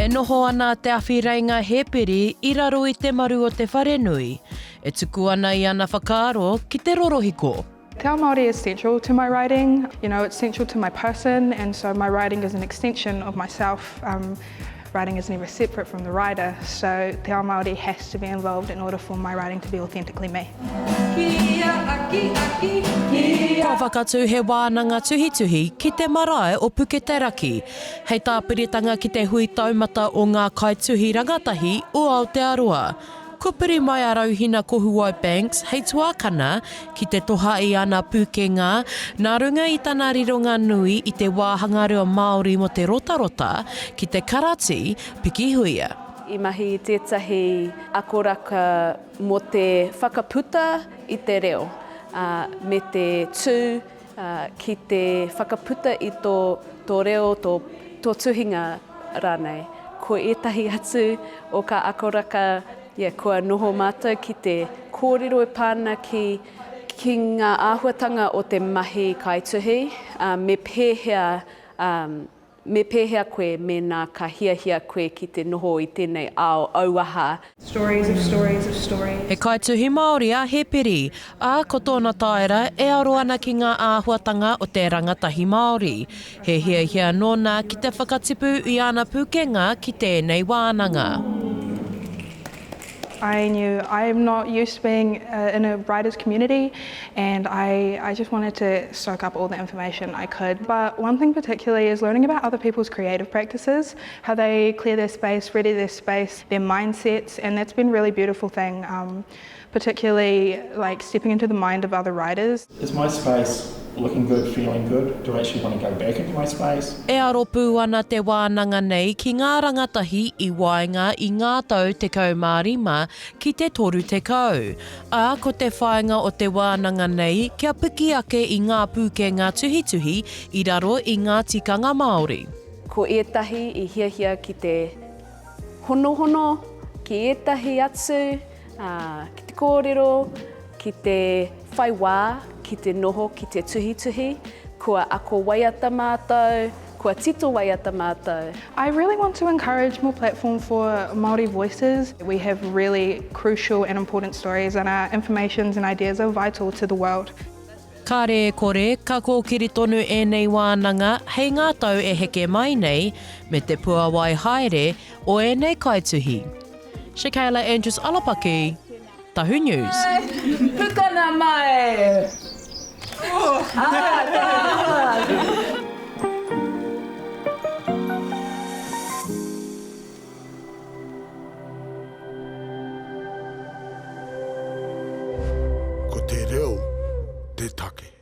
E noho ana a Te Awhireinga Hēperi i raro i te maru o te wharenui, e tuku ana i ana whakaaro ki te rorohiko. Te ao Māori is central to my writing, you know, it's central to my person and so my writing is an extension of myself. Um, writing is never separate from the writer, so te ao Māori has to be involved in order for my writing to be authentically me. Kua whakatū he wānanga tuhituhi ki te marae o Puketeraki, hei tāpiritanga ki te hui taumata o ngā kaituhi rangatahi o Aotearoa. Kua piri mai a Rauhina Kohuwai Banks hei tuakana ki te toha i ana pūkenga nā runga i tana rironga nui i te wāhanga reo Māori mō te rotarota ki te karati Pikihuia. I mahi i tētahi akoraka mō te whakaputa i te reo, ā, me te tū ki te whakaputa i tō, tō reo, tō, tō tuhinga rānei. Ko ētahi atu o kā akoraka, yeah, kua noho mātou ki te kōrero e pā ana ki, ki ngā āhuatanga o te mahi kaituhi, ā, me pēhea, ā, Me pēhea koe mēnā ka hiahia koe ki te noho i tēnei ao auaha? Stories of stories of stories. He kaituhi Māori a Heperi, ā, ko tōna tāera e aro ana ki ngā āhuatanga o te rangatahi Māori. He hiahia nōna ki te whakatipu i ana pūkenga ki tēnei wānanga. I knew I am not used to being in a writer's community and I, I just wanted to soak up all the information I could. But one thing particularly is learning about other people's creative practices, how they clear their space, ready their space, their mindsets, and that's been a really beautiful thing, um, particularly like stepping into the mind of other writers. Is my space looking good, feeling good? Do I actually want to go back into my space? E aro pū ana te wānanga nei ki ngā rangatahi i waenga i ngā tau 15 ki te 30, ā, ko te whāinga o te wānanga nei kia piki ake i ngā pūkenga tuhituhi i raro i ngā tikanga Māori. Ko ētahi i hiahia ki te honohono ki ētahi atu, ā, ki te kōrero, ki te whai wā, ki te noho, ki te tuhituhi. Kua ako waiata mātou, kua tito waiata mātou. I really want to encourage more platform for Māori voices. We have really crucial and important stories and our informations and ideas are vital to the world. Kāre e kore, ka kōkiri tonu ēnei wānanga hei ngā tau e heke mai nei, me te puawai haere o ēnei kaituhi. Shakayla Andrews Alapaki, Tahu News. Pukana mai! Ko te reo te take.